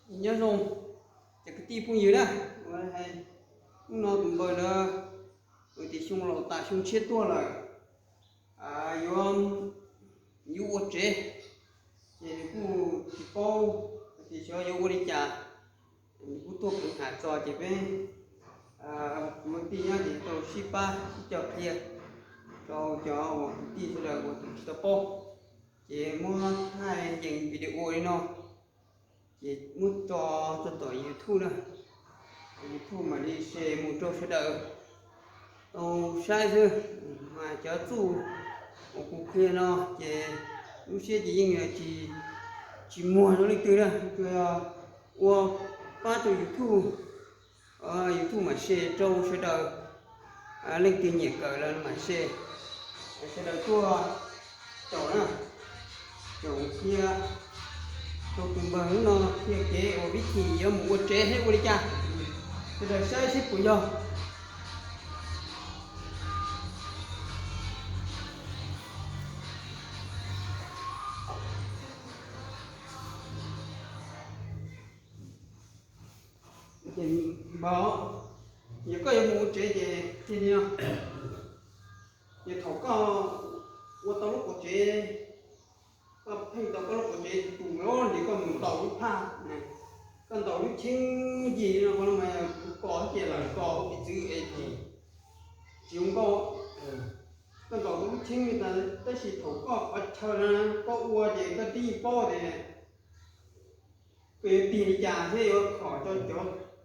Nyob zoo cov kwv tij phooj ywg na, hnub no tus npawg ntawd, tias xyoo laus tas xyoo tshiab tuaj lawm, yuav, yuav ua tsev, ces nws kuj tsis paub tias xyov yuav ua li cas, nws kuj tuaj pw tham txog ces peb kwv tij nyob ces tau sib pab sib cog qhia rau cov uas kwv tij sawv daws uas tseem tsis tau paub, ces muab thaij ncees video li no, ces muab tso tso tom YouTube na, YouTube mam li share mus rau sawv daws tau saib xwb. Mas cov txuj uas kuv qhia no ces lub siab ces yeej tsis muag rau leej twg na, tsuas yog ua pab rau YouTube, YouTube mam share rau sawv daws, leej twg nyiam kawm los mam share, sawv daws tuaj caum na, caum qhia rau tus npawg hnub no qhia kev uas vib thim yuav mus ua tsev thiab ua li cas, sawv daws saib seb puas yog. Npawg, yog koj yuav mus ua tsev ces cia li no, ces thaum koj ua tau lub qhov tsev, koj pheej tau koj lub qhov tsev tus loj ces koj mus ntaus lub phaj, koj ntaus lub cheeb yig no, qhov no mas kuv kos ces lawv kos ua piv txwv es tsis zoo nkauj. Koj ntaus lub cheeb li tas, tab sis thaum koj qhov chaw na koj ua ces koj twb yeej paub tias koj yuav tig li cas thiab yuav khom rau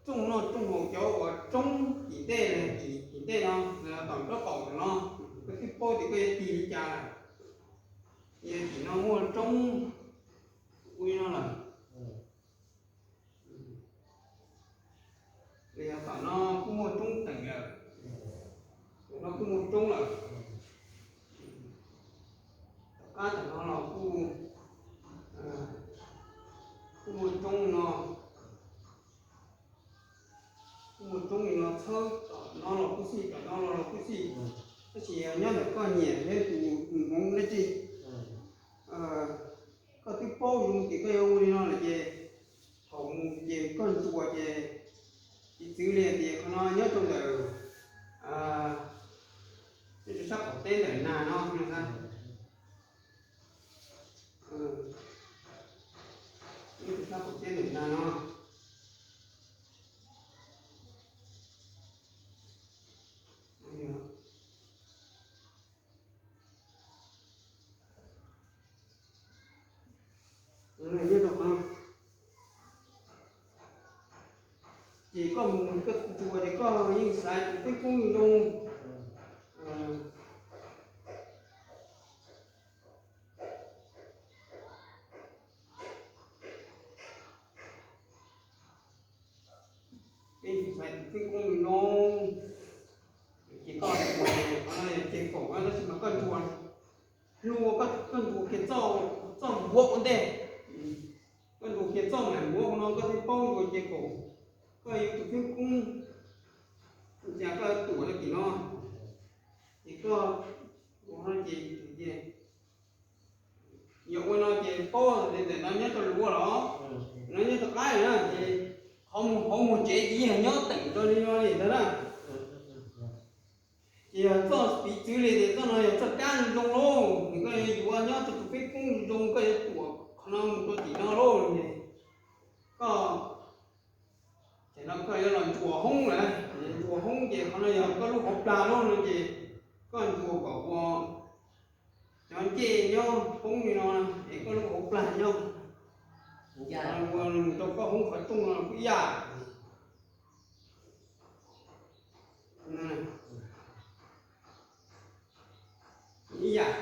cov rooj noj rooj haus, cov uas roob tim ntej, tim ntej no, tom nraub qaum no, koj twb paub tias koj yuav tig li cas lawm. Yog tim no muaj roob ua li no lawm, los yog tom no kuj muaj roob teem lawm, no kuj muaj roob lawm. Tom qab tom no los kuj, kuj muaj roob no, kuj muaj roob li no txhawb, tom no los kuj xij, tom no los los kuj xij. Tab sis nyob ntawm koj nyiam thiab tus hmoov dab tsi. Koj twb paub zoo tias koj yuav ua li no lawm ces thaum mus ces koj ntsuas ces piv txwv li tias qhov no nyob rau ntawm, nyob rau sab qaum teb ntawm nag no, nyob rau sab qaum teb ntawm nag no. Nyob rau qhov no, ces koj mus koj ntsuas ces koj yeej xaiv tus peb koob zoo. Peb xaiv tus peb koob zoo, ces koj ntsuas, qhov no yog ceg kaum, tab sis mas koj ntsuas hlua, koj ntsuas kiag txoj npuav ua ntej, koj ntsuas kiag txoj nplaim npuav qhov no koj thiaj paub ntsuas ceg kaum. Koj yuav tus peb koob, cas koj tuam rau tim no, ces koj ua no ces, yog ua no ces paub tias ntawm no nyob rau luag los, no nyob rau qaib na, ces qhov mus hauv mus tsev ces yeej nyob teem rau li no li ntag na. Ces yog txoj piv txwv li tias txoj no yog txoj kab zoo zoo lauj, nws koj yuav yuav nyob rau tus peb koob zoo, koj yuav tuam qhov no mus rau tim no lauj, koj, ces no koj yuav los ntsuas hoob lawm, ntsuas hoob ces qhov no yog koj lub hauv plag lauj no ces koj ntsuas kom ua cov ncej nyob poob li no es koj lub hauv plag nyob, ua mus rau koj hoob qhov rooj no kuj ib yam. Ib yam.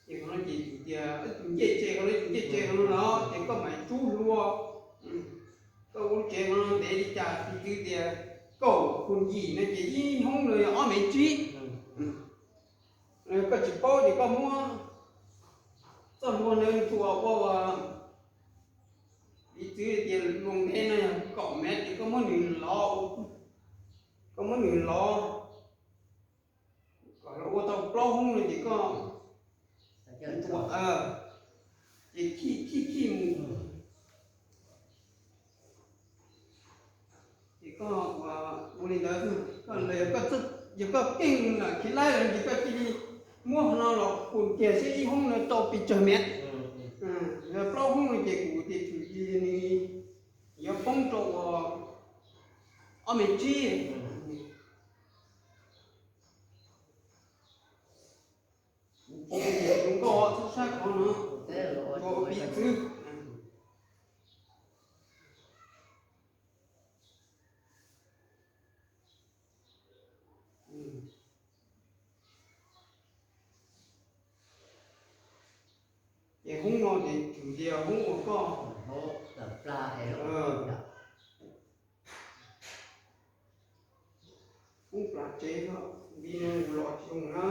Ces qhov no ces tias tus ncej tse, qhov no tus ncej tse qhov no los ces koj mam tsub hlua. Koj ua lub tsev qhov no ntev li cas piv txwv tias kaum pus yim no ces ib hoob no yog ob mev tsib. Koj tsis paub ces koj muab txoj hlua ntawd ntxuas ua, piv txwv tias luas ntev no yog kaum mev ces koj muab nws lov, koj muab nws lov kom los ua tau plaub hoob no ces koj ntxuas, ces khij khij khij mus, Li ntawd, yog koj keej lawm khiv laib lawm ces koj cia li muab no los pum kiag seb ib hoob no rau pes tsawg mev. Yog plaub hoob no ces kuv tias tshwm cia nws yuav poob rau ua ob mev tsib. Kuv tias tus nkauj txhob saib qhov no, ua piv txwv. Ces hoob no ces tshwm cia hoob uas koj, hoob plas tsev, vim no los tsis zoo na.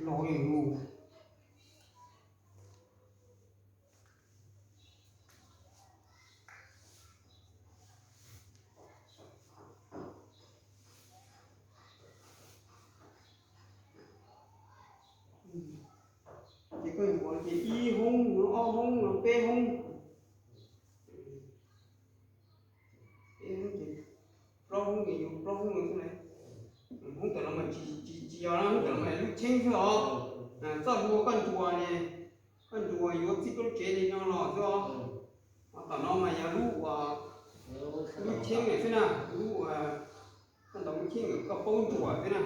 Los li lus. Ces koj yuav pom ces ib hoob no, ob hoob no, peb hoob, peb hoob ces plaub hoob ces yus plaub hoob no xwb na. Hoob tam no mas tsis, tsis yog na, hoob tam no mas lub cheeb xwb os. Txoj hlua koj ntsuas ne, koj ntsuas yuav txij koj lub tsev li no los xwb os. Ho tam no mas yog lub, lub cheeb xwb na, lub, koj ntaus lub cheeb koj paub ntsuas xwb na.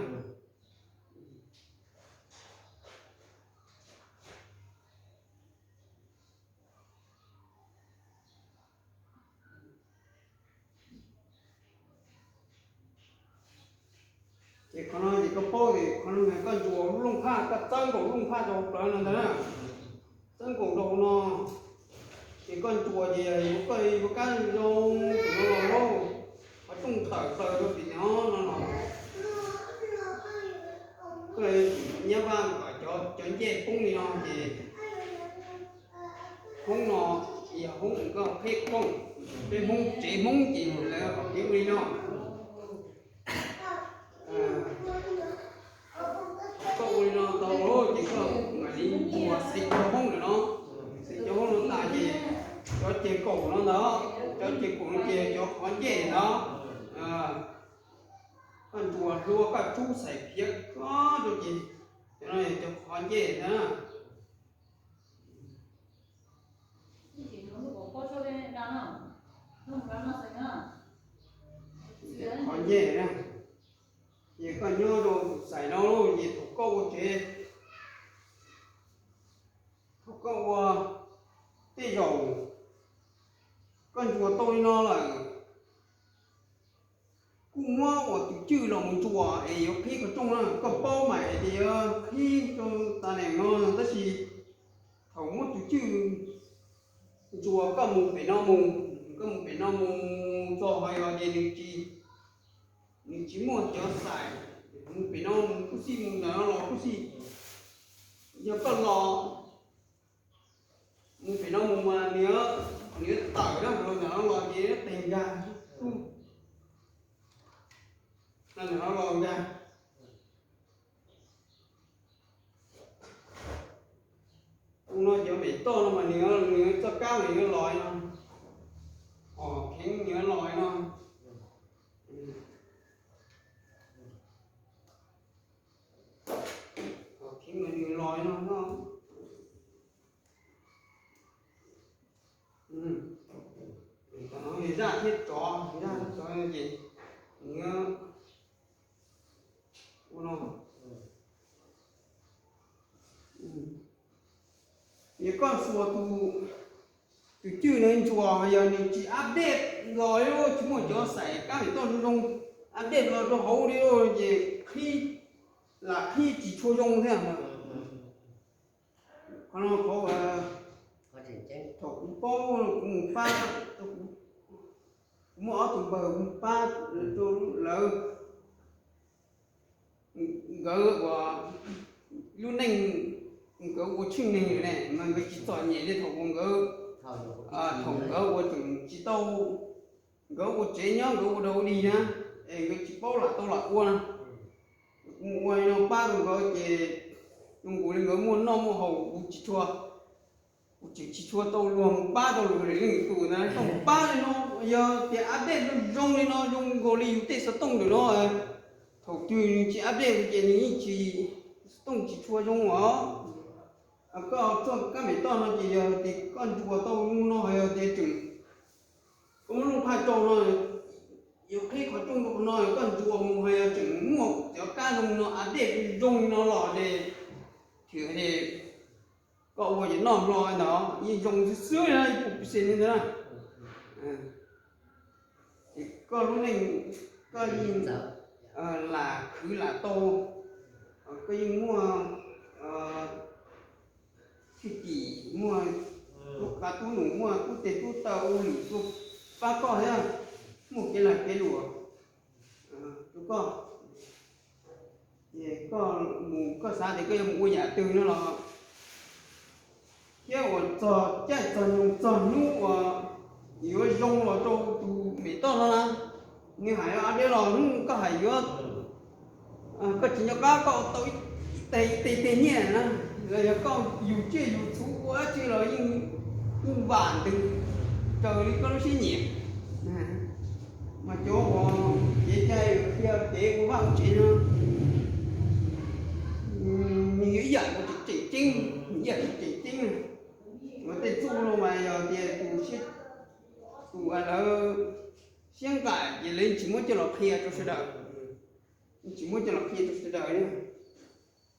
Ces qhov no ces koj paub tias qhov no koj ntsuas lub looj phaj, koj txawb nkaus lub looj phaj rau hauv plawv no ntag na. Txawb nkaus rau hauv no, ces koj ntsuas ces yuav, koj yuav kab zoo tus no los lauj, qhov rooj tawm plaws rau tim no no los. Koj nyab vaj kom cov ncej poob li no ces hoob no yog hoob koj qheb kooj, peb Hmoob tsev Hmoob ces lawv kom peb ua li no. Koj ua li no tau lawm ces koj mam li ntsuas xais cov hoob lawm no. Xais cov hoob no tas ces cov ceg kaum no ntag, cov ceg kaum no ces cov qhov ncej ntag. Koj ntsuas hlua koj tsub xais phiav koj rau ces cov no cov qhov ncej ntag. Qhov ncej na, ces koj nyob rau xais no ces thaum koj ua tsev, thaum koj ua, tej zaum koj ntsuas tau li no lawm, kuj muab ua tus cwj los mus ntsuas es yuav qhib qhov rooj na. Koj paub mas hais tias yuav qhib rau tas neem no, tab sis thaum muab tus cwj ntsuas koj mus pem no mus, koj mus pem no mus txog ho yog tias nws tsis, nws tsis muaj cov xais, mus pem no mus kuj xij, mus ntawm no los kuj xij. Yog koj los mus pem no mus mas nws, nws tawm na, los ntawm no los ces nws teg nkag, los ntawm no los nkag. Tus no cov mem toj no mas nws, nws txoj kab mas nws yuav los li no, os kheev nws yuav los li no. Os kheev mas nws los li no. Tam no zaj thiab tsov, zaj thiab tsov ces nws ua no. Yog koj xuas tus, tus cwj no ntsuas yog nws tsis update los li, tsis muaj cov xais kab mem toj zoo zoo update los rau hauv li ces qhib, lam qhib tsis tshua zoo thiab. Qhov no qhov, thaum kuv paub kuv mus pab, kuv muaj ob tug npawg kuv mus pab rau lawv, nkawd ua lub neej, nkawd ua tsheej neeg ne mas nkawd tsis txom nyem li thaum uas nkawd, thaum nkawd ua tseem tsis tau, nkawd ua tsev nyob nkawd ua dog ua dig na, es nkawd tsis paub lam tau lam ua na. Kuv mus ua li no pab rau nkawd ces zoo nkaus li nkawd muaj noj muaj haus, kuv tsis tshua, Kuv tseem tsis tshua tau luag mus pab tau luag li leej twg na, tau mus pab li no, yog tias update zoo li no zoo nkaus li yus tej xov tooj ntawm no, thaum twg nws tsis update ces nws yeej tsis, xov tooj tsis tshua zoo os. Koj txoj kab mem toj no ces yog tias koj ntsuas tau zoo no yog tias tseem, koj muab lub phaj rau no, yus qhib qhov rooj rau no koj ntsuas mus hais yog tseem muaj cov kab zoo no update zoo li no los ces, thiam ces koj ua ces noj hlo ntawd yeej zoo xwb xwb li ib puas percent li ntawd na. Ces koj lub neej koj yeej lam khwv lam tau, koj yeej muaj txhij tim, muaj tub qab tub num, muaj tub teg tub taw ua lwm tus pab koj thiab, muaj kev lag kev luam rau koj. Ces koj mus koj xav tias koj yuav mus ua yam twg no los thiab uas txog caij txog nyoog txog hnub uas yuav zoo los rau tus mem toj no na, nws hais ua deb los hnub koj hais yuav, koj tsis nco qab koj tau ib teg ib teg teg nyiaj na, los yog koj yug tsiaj yug txhuv ua dab tsi los yeej vam ntws raws li koj lub siab nyiam. Mas cov uas kev cai qhia kev ua vaj ua tsev no, nws yog ib yam uas tseem ceeb, ib yam tseem ceeb. Uas tej txuj no mas yog tias tus siab, tus lawv siab nqaim ces lawv tsis muab coj los qhia rau sawv daws, tsis muab coj los qhia rau sawv daws.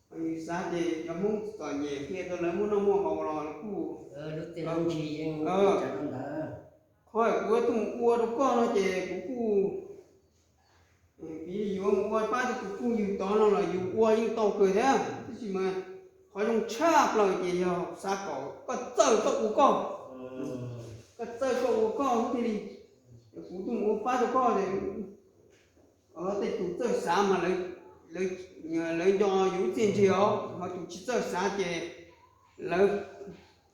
Yus xav ces cov Hmoob txom nyem qhia rau lawv muaj noj muaj haus los kuj, qhov kuv tuaj mus ua rau koj no ces kuv kuj, piv yus mus ua pab rau tus phooj ywg tod no los yus ua yeej tau kawg thiab, tab sis mas qhov zoo tshaj plaws ces yog xav kom koj txawj koj ua koj, koj txawj koj ua koj thiaj li, kuv tuaj mus ua pab rau koj ces tej tus txawj xav mas lawv nco yus txiaj ntsig os, ho tus tsis txawj xav ces lawv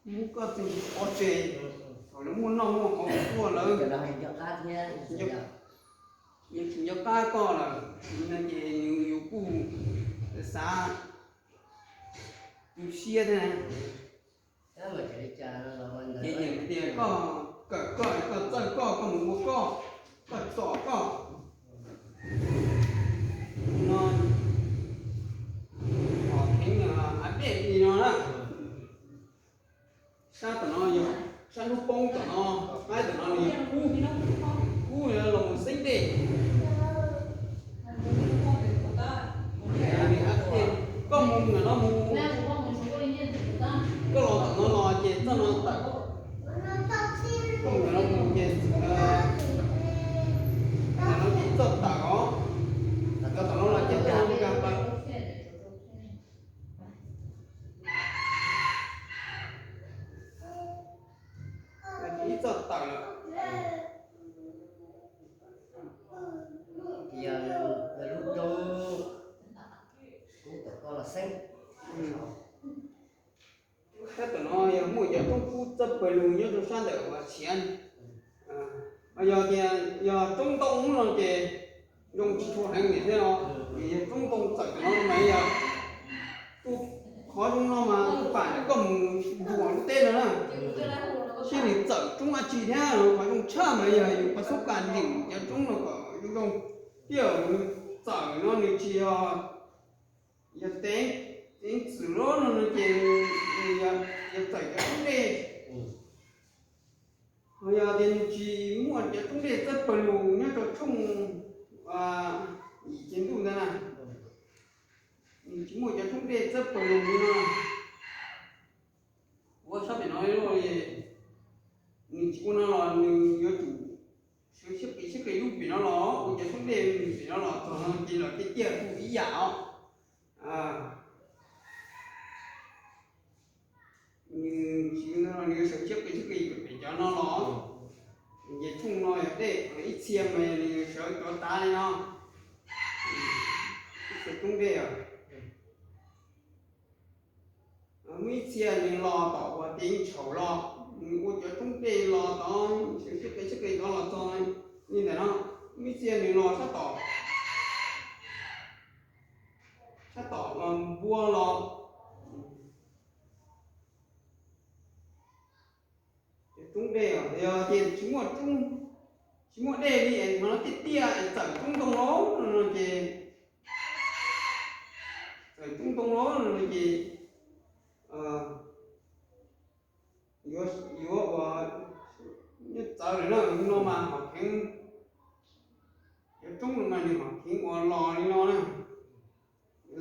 muab koj txiaj ntsig pov tseg, thaum lawv muaj noj muaj haus tuaj lawv yeej tsis nco qab koj lawm, no ces yus kuj xav tu siab thiab. Ces yog tias koj kawm koj, koj txawj koj, koj mus ua koj, koj txom koj no, pom kheev av dej li no na. Sab tom no yog sab hnub poob tom no, tom qaib tom no nws yog kub, kub los mus xeeb dej. Koj mus ntawm no mus, koj los tom no los ces txoj no tawm, koj mus ntawm no mus ces, ntawm no ces txoj tawm os, tom no los ces txoj no nkag plaws. Ib txoj tawm lawm. Yog lub roob kub tom koj los xeeb. Sab tom no yog muaj cov roob kub txawj pawg lug nyob rau sab ntawm uas tshiav. Yog tias yog roob ntoo no ces zoo tsis tshua heev thiab os, yog roob ntoo txawm tom no mas yog qhov zoo no mas tus pam koj mus nruas lub teb no na, seb nws txawm roob dab tsi thiab. Qhov zoo tshaj mas yog yus pas xub kas nyeem cov roob no kom zoo zoo, thiab nws txawm no nws tsis yog, yog teeb, teeb txwm loj no no ces nws yog txawm cov roob dej. Ho yog tias nws tsis muaj cov roob dej txawj pawg lug nyob rau tshooj yim cev ntuj ntawd na, nws tsis muaj cov roob dej txawj pawg lug no, ua sab pem no li, nws tsis ua no los nws yuav tsum sawv siab qis siab qis lub pem no los ua cov roob dej pem no los txog no ces los tiag tiag kuj ib yam os. Nws tsis ua no los nws yuav sawv siab qis siab qis pem cov no los, ces tshooj no yog dej ib txhia mas nws sawv rov tav li no, ib txhia roob dej os. Muaj ib txhia nws los tom uas tias yeej tshaum los, nws ua cov roob dej los tod, sawv siab qis siab qis tod los txog li ntawm no. Muaj ib txhia nws los sab tom, sab tom npua los. Dej, yog tias tsis muaj roob, tsis muaj dej li es hnov tiaj tiaj es txawm roob ntoo los no ces, txawm roob ntoo los no ces yuav, yuav ua, nyob txawv lawm na, no mas hom kheev, cov roob no mas nws hom kheev ua los li no na,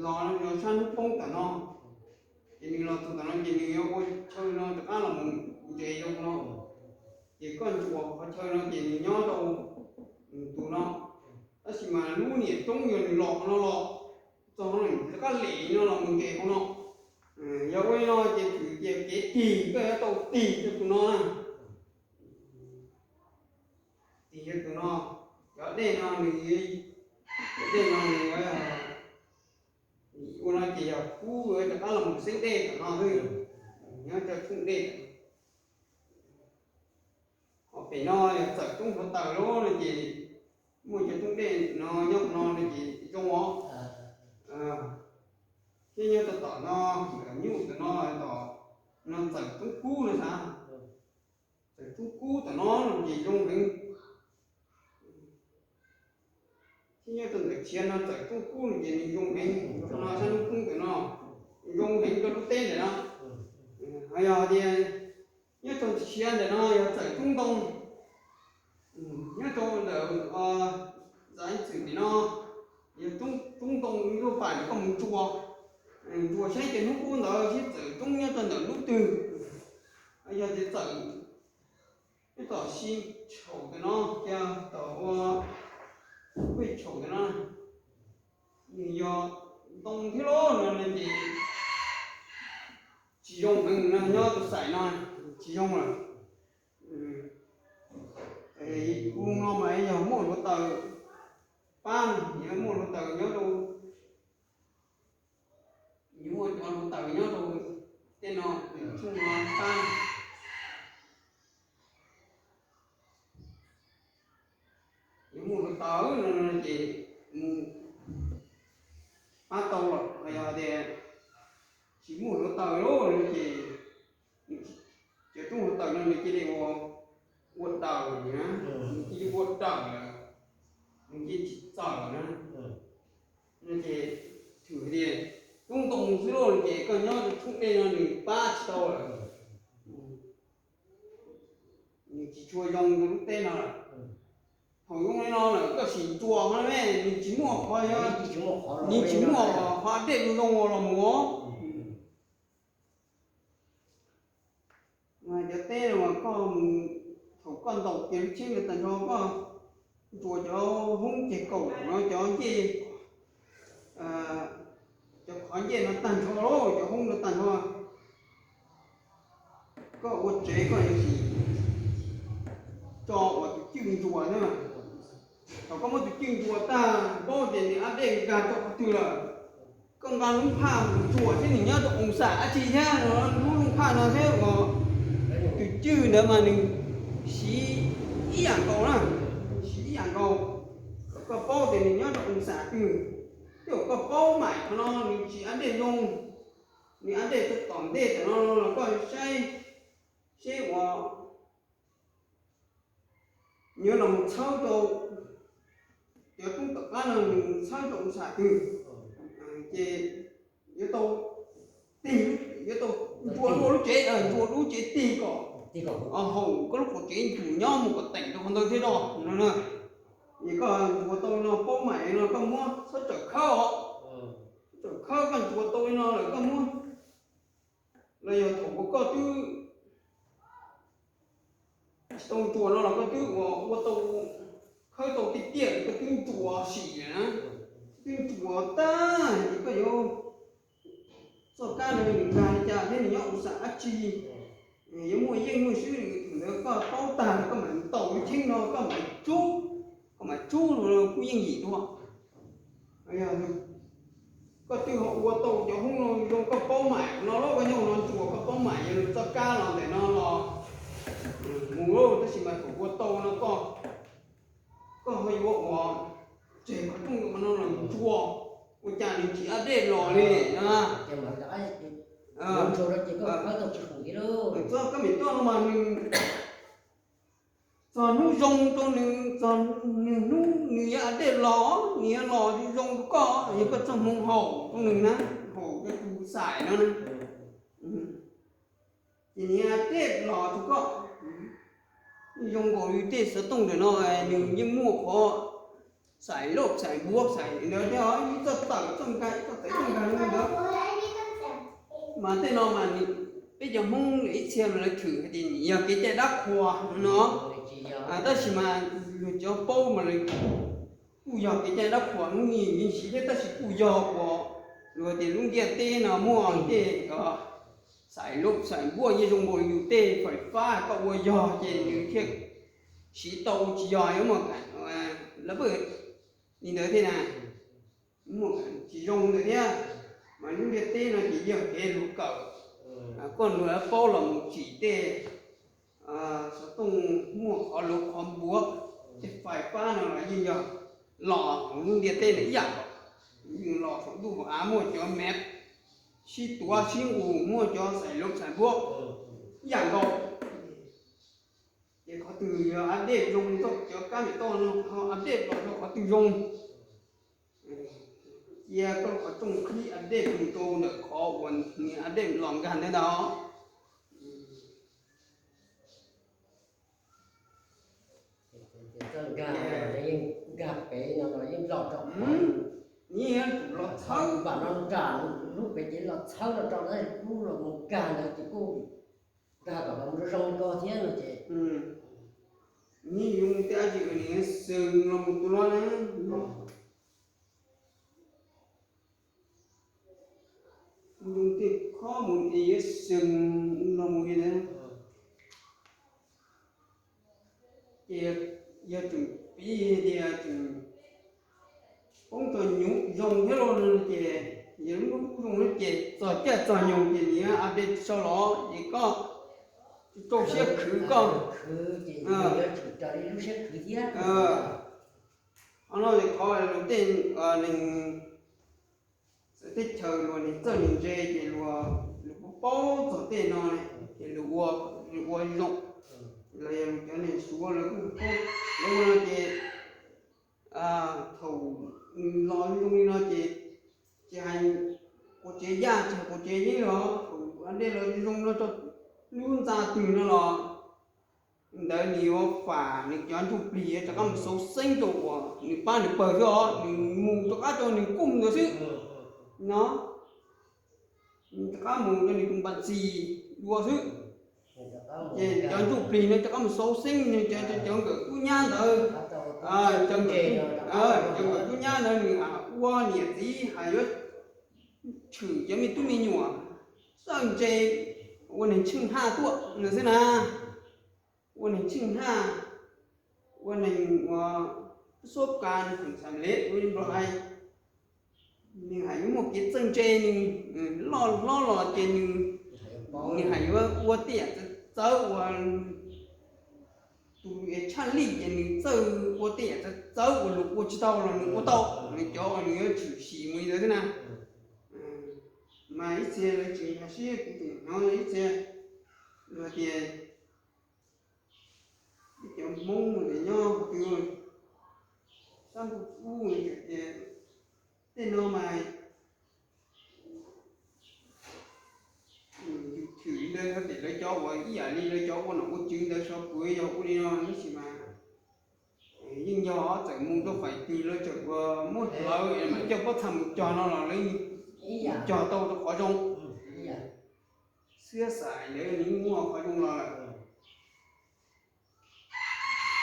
los no sab hnub poob tam no, ces nws los txog tam no ces nws yuav ua chaw no rov qab los mus nres zoo no, ces koj ntsuas qhov chaw no ces nws nyob rau tus no. Tab sis mas lub niam roob yog nws los no los txog no rov qab lem no los mus nres hauv no. Yog ua li no ces txwm tias kev tig koj yuav tau tig rau tus no na. Tig rau tus no, cov dej no nws, cov dej no nws ua no ces yog kub rov qab los mus xeeb dej tom no xwb, nyob rau thoob dej. Ho pem no yog txawm roob hluav taws lawm no ces muaj cov thoob dej no nyob no no ces zoo os. Thiab nyob rau tom no, nyuj tom no, tom no txawm roob kub no xav, txawm roob kub tom no no ces zoo heev. Thiab nyob rau ntawm tshiav no txawm roob kub no ces nws zoo heev, no sab hnub poob ntawm no zoo heev rau lub teb ntawm no. Ho yog tias nyob rau tshiav ntawm no yog txawm roob ntoo, nyob rau ntawm Zab Txwm tim no yog roob ntoo, lub pam ntawm koj mus ntsuas, ntsuas saib ces hnub qub ntawd seb txawm roob nyob rau ntawm lub twg. Yog tias txawm nyob tom si tshaum ntawm no, yog tom ua pej tshaum ntawm no, nws yog ntoo thiab lauj no ces tsis zoo heev no, nyob rau xais no tsis zoo lawm. Kuv no mas yog muaj hluav taws pab, yog muaj hluav taws nyob rau, yog muaj cov hluav taws nyob rau tej no, tshooj no pab, yog muaj hluav taws no ces mus pab tau lawm. Yog tias tsis muaj hluav taws lawm no ces cov roob hluav taws no nws cia li ua, ua daws na, nws cia li ua daws lawm, nws cia li tsis txawm na. No ces tshwm hais tias roob ntoo xwb lauj no ces koj nyob rau thoob dej no nws pab tsis tau lawm, nws tsis tshua zoo rau lub teb no lawm. Thaum zoo li no lawm koj sim ntsuas no ne, nws tsis muaj qhov, nws tsis muaj qhov dej zoo zoo los mus. Mas cov teb no mas koj mus, thaum koj ntaus kiag lub tsheb ntawd tag nrho koj ntsuas cov hoob ceg kaum no cov ncej, cov qhov ncej no tag nrho lauj, cov hoob no tag nrho. Koj ua tsev koj yuav tsum tso uas tus cwj ntsuas thiab mas. Thaum koj muab tus cwj ntsuas tag paub tias nws ab dej nkag rau qhov twg lawm, koj nqa lub phaj mus ntsuas seb nws nyob rau oo xam dab tsi thiab, lub lub phaj no thiab uas tus cwj ntawd mas nws siv ib yam nkaus na, siv ib yam nkaus, koj paub tias nws nyob rau oo xam twg. Tej zaum koj paub maim qhov no nws tsis ab dej zoo, nws ab dej rau tom ntej tam no los koj saib seb uas nws yuav los mus txhawb rau cov roob tom qab no nws txhawb rau oo xam twg, ces yuav tau tig, yuav tau ntsuas dua lub tsev, ntsuas lub tsev tig kom haum koj lub qhov tsev ntsuas nyob mus kom teem rau qhov ntawd thiab no no na. Es koj ntsuas tau li no paub maim no koj muab txhob tsawm khawb os, txhob tsawm khawb, koj ntsuas tau li no lawm koj muab, los yog thaum uas koj twb tsis tau ntsuas no los koj twb ua, ua tau, khawb tau tiaj tiaj koj twb ntsuas sim lawm na, twb ntsuas tag es koj yuav txoj kab no nws nkag li cas thiab nws nyob oo xam dab tsi, yuav muaj yeej muaj swb li thaum ntawd koj paub tag no koj mam ntaus lub cheeb no koj mam tsub, koj mam tsub kuj yeej yim dua. Koj twb ho ua tau cov hoob no zoo koj paub maim no los koj nyob no ntsuas koj paub maim yog nws txoj kab los ntawm no los mus lauj, tab sis mas thaum ua tau no koj, koj ho yuav ua tseg qhov rooj no los ntsuas ua cas nws tsis ab dej los li na. Txoj kab mem toj no mas nws txog hnub zoo rau nws, txog nws hnub nws yuav update los, nws yuav los zoo rau koj, yog koj txoj hmoo haum rau nws na, haum rau tus xais no na. Ces nws yuav update los rau koj. Zoo nkaus li tej xov tooj ntawm no, nws yeej muaj qhov xais loj xais npuab xais ntawd thiab, ib txoj tawm txoj nkag, ib txoj tawm txoj nkag li ntawd. Mas tej no mas peb cov Hmoob ib txhia mas lawv thwm hais tias yog kev cai dab qhuas no. Tab sis mas luag cov paub mas lawv kuj yog kev cai dab qhuas hnub nyoog siv thiab, tab sis kuj yog uas luag tias lub ntiaj teb no muaj tej xais loj xais npuab yeej zoo nkaus yus tej fais fab koj ua yog ces nws thiaj siv tau, tsis yog yuav muaj lawv pw li ntawd thiab na. Muaj tsis zoo ntawd thiab, mas lub ntiaj teb no ces yog kev luag kawm, koj luag paub los mus tsim tej xov tooj muaj qhov luav qhov npuab, tej fais fab no los yeej yog los hauv lub ntiaj teb no ib yam nkaus. Yeej los saum ntuj hauv av muaj cov map sib tuav sib nqus, muaj cov xais loj xais npuab ib yam nkaus. Ces qhov twg yog update zoo, cov kab mem toj no ho update los rau qhov twg zoo. Cia koj qhov rooj qhib update mus rau ntawm qhov uas nws update los nkag ntawd ntag. Txawj nkag, yeej nkag pem no los yeej los rau, yeej los txhawb, nram no nram lub pem ces los txhawb los rau, lub los mus nkag ntawd ces kuj nkag kom los zoo zoo li ko thiab no ces. Nws zoo tej dab tsi nws xws los mus tus no na. Zoo tej khob mus es yuav xws los mus li ntawd. Ces yog tseem piv tias tseem poob txog nyoog zoo thiab los no ces yog lub lub zoo no ces txog caij txog nyoog ces nws yuav update sau los ces koj rau siab khwv koj. Qhov no qhov luag tej neeg txawv teb chaws luag neeg txawj neeg ntse ces luag paub txog tej no ces luag ua zoo. Los yog cov neeg Suav lawv kuj paub lawv ua no ces thaum los zoo li no ces tsis hais quav tsev yaj tsis hais quav tsev yeeb los ua ntej los zoo no rau lub ntxa twg no los ntawd nws yuav fam nws cov ntsuj plig yuav rov qab mus xauv xeeb rau uas nws pab nws pawg xwb os, nws mus rov qab rau nws kuj ntawd xwb no. Nws rov qab mus rau nws tus npam txis dua xwb. Ces cov ntsuj plig no rov qab mus xauv xeeb, nws cov cov nkawm kub nyab ntawd, cov nkawm kub nyab ntawd nws ua niam txiv hais yuav tshwm cov me tub me nyuam txawj ntse, ua neeg tsheej haj tuaj ntawd xwb na. Ua neeg tsheej haj, ua neeg ua xub ka neeg txheem xam lev ua li nplo hais. Nws hais yuav muaj kev txawj ntse, nws loj hlob los ces nws, nws hais yuav ua tej yam txawv txawv uas tus tshaj lij ces nws txawj ua tej yam txawv txawv uas luag ua tsis tau los nws ua tau. Nws cov uas nws yuav tshwm sim mus li ntawd xwb na. Mas ib txhia lawv tsis nkag siab, kuv tseem hnov ib txhia luag tias ib cov Hmoob ntawd nyob qhov twg sab ntuj ub tias tej no mas yus chwm li ntawd xyov tias lawv cov uas ib yam li lawv cov ua nom ua tswv ntawd xyov puas yog ua li no tab sis mas yeej yog txawm mus rau fais twg lawv txawm ua muab hlawv es mam coj pob txha mus cog no los lawv cog tau rau qhov zoo. Xwb xais ntawd nws muaj qhov zoo los lawm.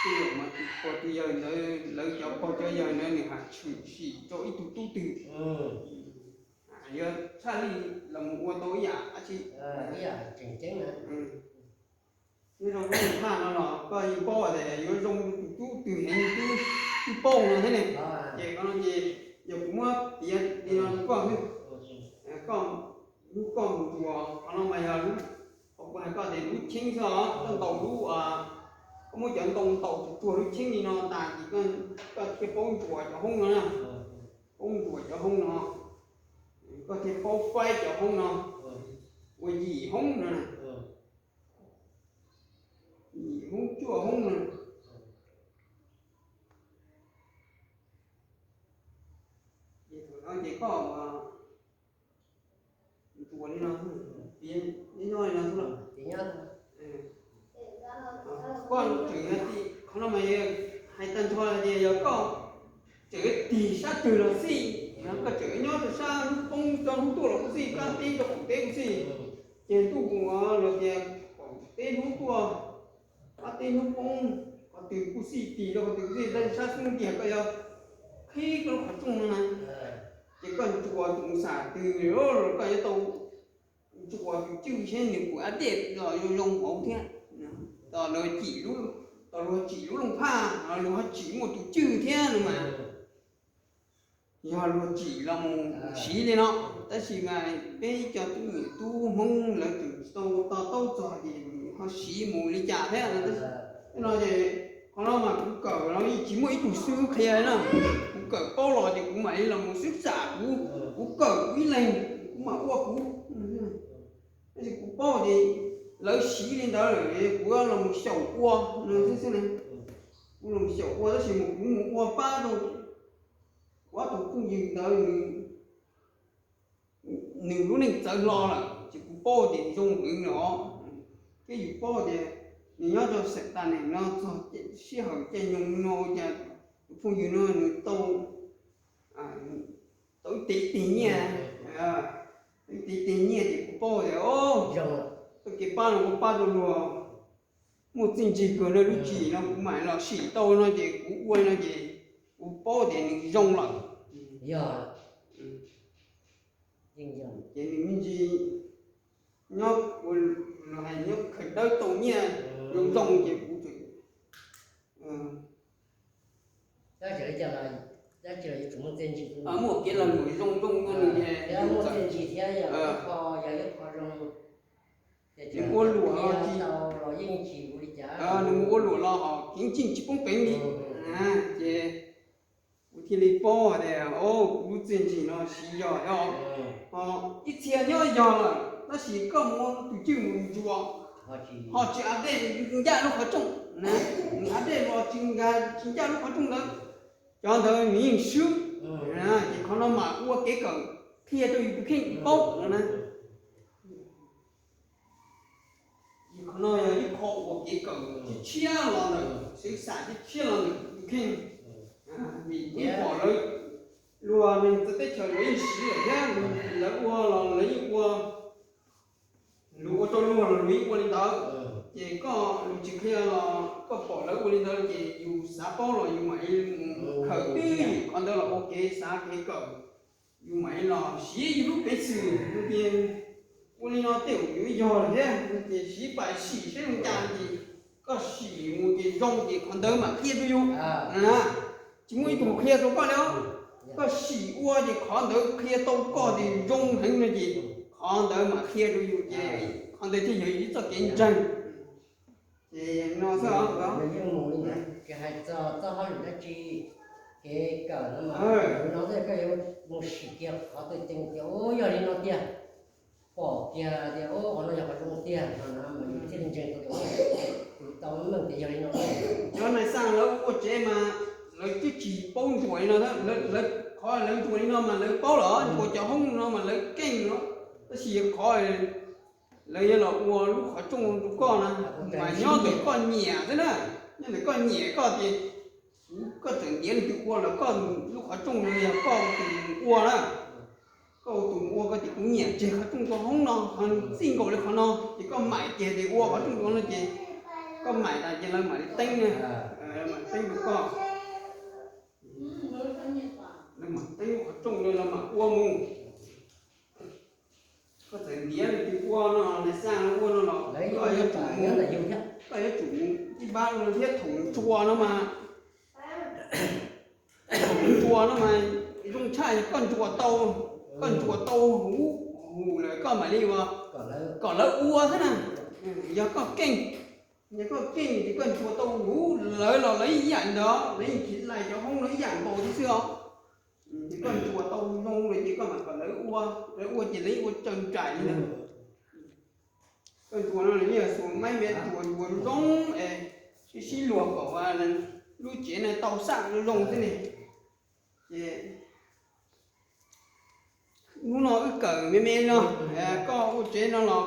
Tej zaum mas tus pog tus yawg ntawd, lawv cov pog cov yawg ntawd nws hais tshwm sim rau ib tug tub twg, yuav tshaj lij los mus ua tau ib yam dab tsi. Nyob rau lub thaj no los koj yeej paub tias yuav zoo tus tub twg heev twb paub no thiab ne. Ces qhov no ces yog kuv muab piav li no rau koj xwb. Koj, koj mus ntsuas qhov no mas yog lub, kuv hais koj tias lub cheeb xwb os, koj ntaus lub, koj muab cov ntoo ntaus tsuag tsuag lub cheeb li no tas ces koj thiaj paub ntsuas cov hoob no na. Paub ntsuas cov hoob no, koj thiaj paub faib cov hoob no ua yim hoob no na. Yim hoob cuaj hoob no, Ces koj ntsuas li no, nyob li no xwb los, koj tseem, qhov no mas hais tag nrho tias yog koj tseem tig sab twg los xij, koj tseem nyob rau sab hnub poob rau hnub tuaj los kuj xij, koj teb rau qaum teb kuj xij, ces ntuj los tias qaum teb hnub tuaj, qab teb hnub poob, qhov twg kuj xij, tig rau qhov twg kuj xij, tab sis sab xub ntiag koj yuav qhib koj lub qhov rooj no na, ces koj ntsuas tus mus xam twg los koj yuav tau ntsuas tus cwj seb nws puas ab dej los zoo zoo hauv thiab. Tos luag cim, tos luag cim lub looj phaj los luag ho tsim muaj tus cwj thiab no mas yog luag tsim los mus siv li no. Tab sis mas peb cov tub niam tub Hmoob lawv tseem tsis tau to taub txog ces ho siv mus li cas thiab. Tej no ces qhov no mas kuv kawm los yeej tsis muaj ib tug xib hwb qhia li na. Kuv kawm paub los ces kuv mam li los mus xwb xam kuv, kuv kawm kuv ib leeg, kuv mam ua kuv. Tab sis kuv paub ces lawv siv li ntawd lawm, kuv los mus xyaum ua no xwb xwb na. Kuv los mus xyaum ua tab sis mas kuv mus ua pab rau kuv ob tug phooj ywg ntawd, nws lub neej txawv hlo lawm ces kuv paub tias zoo heev los, thiab yus paub tias nws nyob rau xeem Tas Neem no txog sij hawm caij nyoog no cas tus phooj ywg no nws tau tau ib teg ib teg nyiaj, ib teg ib teg nyiaj ces kuv paub tias o, txoj kev pab no kuv pab rau luag muaj txiaj ntsig kawg no, lub tswv yim no kuv mam los sim tau no ces kuv ua no ces kuv paub tias nws zoo lawm. Yog ces nws me ntsis nyob, hais nyob khaws dawb tau nyiaj zoo zoo ces kuv muaj kev lag luam zoo zoo rau nws ces nws ua luam los, nws mus ua luam los ho kev cim tsis poob peev li. Ces kuv thiaj li paub tias o, kuv lub txiaj ntsig no siv yog, yog ho ib txhia nyob yog lawm tab sis koj mus ua tus cwj mus ntsuas ho tsis ab dej ncaj lub qhov rooj na, nws ab dej los tsis nkag tsis ncaj lub qhov rooj ntawd, cov ntawd nws yeej swb. Ces qhov no mas ua kev kawm qhia rau yus tus kheej paub no na. Qhov no yog ib qho uas kev kawm tshiab los ntawm, xwm xam tshiab los ntawm tus kheej. Vim kuv pom lawv luag neeg txawv teb chaws lawv yeej siv lawm thiab, lawv ua los lawv yeej ua, luag ua rau luag los luag yeej ua li ntawd. Ces koj luag tsis qhia los koj pom lawv ua li ntawd ces yus xav paub los yus mam li mus khaws twb ywm qhov ntawd los ua kev xav kev kawm. Yus mam li los siv yus lub peev xwm tias ua li no tej zaum yuav yog lawm thiab, ces siv pais sim seb zoo cas ces koj sim mus ces zoo ces qhov ntawd mam qhia rau yus. Tsis muaj ib tug qhia rau koj li. Koj sim ua ces qhov ntawd qhia tau koj tias zoo heev no ces qhov ntawd mam qhia rau yus ces qhov ntawd thiaj yog yus ib txoj kev ntseeg. Ces no xwb os. Tsis hais txog txoj hauj lwm dab tsi, kev kawm no mas no koj yuav mus sim kiag qhov twg ces tias u yog li no tiag, pom kiag tias u qhov no yog qhov zoo tiag no na mas yus thiaj li ntseeg tau, tus tau meej tias yog li no. Cov nais xaj lawv ua tsev mas lawv twb tsis paub ntsuas li no, qhov lawv ntsuas li no mas lawv paub los ntsuas cov hoob no mas lawv keej no, tab sis qhov lawv yuav los ua lub qhov rooj rau koj na, mas nyob ntawm koj nyiam xwb na, nyob ntawm koj nyiam koj tias koj txawm ntiav leej twg ua los koj lub qhov rooj no yog koj tus mus ua na, koj tus mus ua koj tias kuv nyiam tseg qhov rooj rau hoob no, qhov txij nkaus li qhov no ces koj maim kiag tias ua qhov rooj rau no ces koj maim tas ces lawv mam li teeb, mam teeb rau koj, lawv mam teeb lub qhov rooj no los mam ua mus. Koj txawm ntiav leej twg ua no, nais xaj ua no los koj yuav tsum mus, koj yuav tsum mus ib pab no thiab. Thoom ntsuas no mas, thoom ntsuas no mas zoo tshaj yog koj ntsuas tau, koj ntsuas tau huv, huv lawm koj mam li ua kom lawv ua xwb na. Yog koj keej, yog koj keej ces koj ntsuas tau huv lawv los lawv ib yam ntawd, lawv yeej khiav lais cov hoob no ib yam nkaus thiab xwb os. Ces koj ntsuas tau zoo lawm ces koj mam kom lawv ua, lawv ua ces lawv yeej ua raws nraim li ntawd. Koj ntsuas no yeej yog xuas maib me ntsuas ntsuas zoo es sib sib luag kom lub tsev no tau xaj zoo zoo xwb ne. Ces kawm me me no, koj ua tsev no los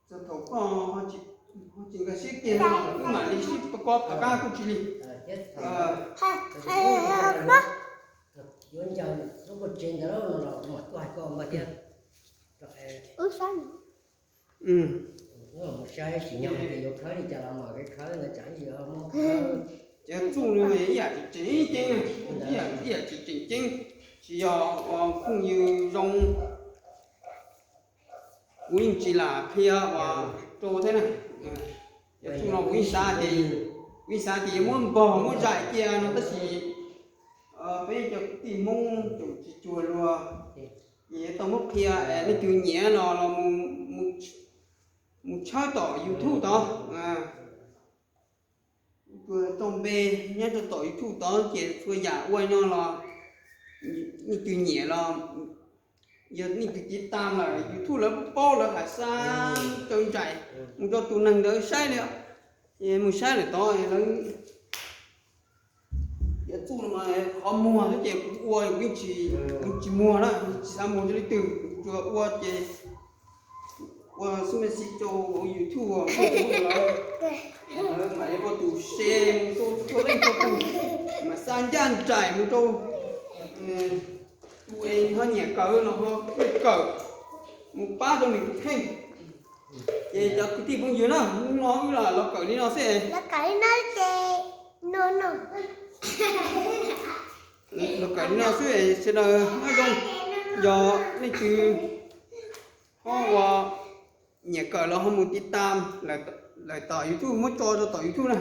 txog thaum koj ho tsis nkag siab kiag no los wb mam li sib kob tom qab kuj tsis lig. Ces txuj no ib yam tsis tseem ceeb, ib yam tsis tseem ceeb, tsis yog phooj ywg zoo, kuv yeej tsis lam qhia uas rau thiab na. Yog txuj no kuv yeej xav tias, kuv yeej xav tias yuav muab npog muab zais cia no tab sis peb cov kwv tij Hmoob tseem tsis cuag luag, ces yuav tau muab qhia, leej twg nyiam no los mus tshawb tom YouTube tod. Tau npe nyob rau tom YouTube tod ces txhua yam ua no los leej twg nyiam los yog leej twg tiv tam lawm YouTube lawv paub lawv hais xa cov ntsais mus rau tus neeg ntawd saib li, ces mus saib lawm tod lawv Yog txuj no mas qhov muag xwb ces kuv ua kuv yeej tsis, kuv tsis muag na, tsis xav muag rau leej twg, kuv tsuas ua ces ua xub me xi rau YouTube, lawv mam li ua tus share mus rau txhua leej txhua tus, mam xa ncaj nraim mus rau tus es ho nyiam kawm los ho kawm, mus pab rau nws tus kheej. Ces cov kwv tij phooj ywg na, hnub no wb los kawm li no xwb. Los kawm li no xwb, sawv daws nyob zoo. Yog leej twg ho ua nyiam kawm los ho mus tiv tam lawm tom YouTube, muab tso rau tom YouTube na.